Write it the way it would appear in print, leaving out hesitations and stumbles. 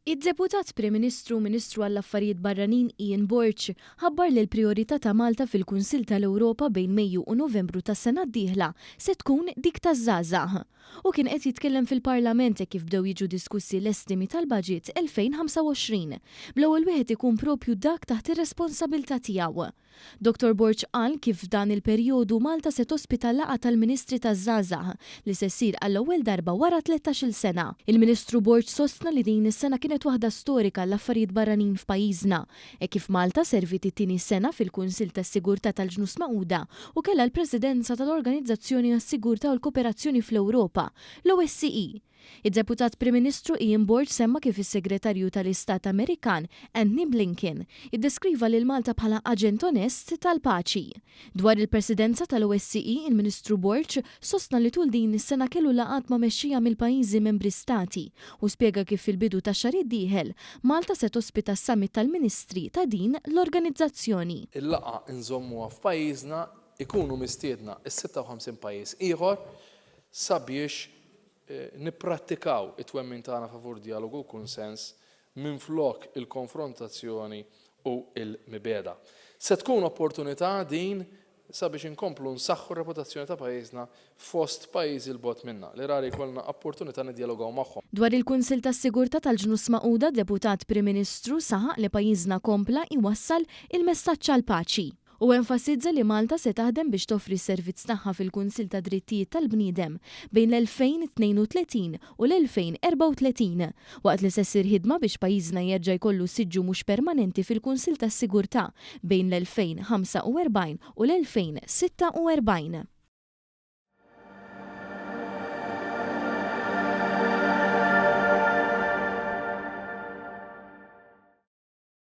Id-Deputat Prim Ministru u Ministru għall-Affarijiet Barranin Ian Borg ħabbar li l-prijorità ta' Malta fil-Kunsill tal-Ewropa bejn Mejju u Novembru tas-sena d-dieħla se tkun dik taż-żgħażagħ. Hu kien qed jitkellem fil-Parlament hekk kif bdew jiġu diskussi l-estimi tal-Baġit 2025, bl-ewwel wieħed ikun proprju dak taħt ir-responsabilità tiegħu. Dottor Borg qal kif f'dan il-perjodu Malta se tospita laqgħa tal-Ministri taż-Żgħażagħ li se ssir għall-ewwel darba wara 13-il sena. Il-Ministru Borg sostna li din is-sena kienet waħda storika għall-affarijiet barranin f'pajjiżna, hekk kif Malta serviet it-tieni sena fil-Kunsill tas-Sigurtà tal-Ġnus Magħquda u kellha l-Presidenza tal-Organizzazzjoni għas-Sigurtà u l-Koperazzjoni fl-Ewropa, l-OSCE. Id-Deputat Prim Ministru Ian Borg semma kif is-Segretarju tal-Istat Amerikan, Antony Blinken, iddeskriva lil Malta bħala aġent onest tal-paċi. Dwar il-Presidenza tal-OSCE, il-Ministru Borg sostna li tul din is-sena kellu laqgħat ma' mexxejja mill-pajjiżi membri stati u spjega kif fil-bidu tax-xahar id-dieħel, Malta se tospita s-Summit tal-Ministri ta' din l-organizzazzjoni. Il-laqgħa nżommuha f'pajjiżna, ikunu mistiedna s-56 pajjiż ieħor sabiex Nipprattikaw it-twemmin tagħna favur djalogu u kunsens minflok il-konfrontazzjoni u l-mibegħda. Se tkun opportunità din sabiex inkomplu nsaħħu r-reputazzjoni ta' pajjiżna fost pajjiżi 'l bogħod minna, li rari jkollna opportunità niddjalogaw magħhom. Dwar il-Kunsill tas-Sigurtà tal-Ġnus Magħquda, Deputat Prim Ministru saħaq li pajjiżna kompla jwassal il-messaġġ għall-paċi. Hu enfasizza li Malta se taħdem biex toffri s-servizz tagħha fil-Kunsill tad-Drittijiet tal-Bniedem bejn l-2032 u l-2034, waqt li se ssir ħidma biex pajjiżna jerġa' jkollu siġġu mhux permanenti fil-Kunsill tas-Sigurtà bejn l-2045 u l-2046.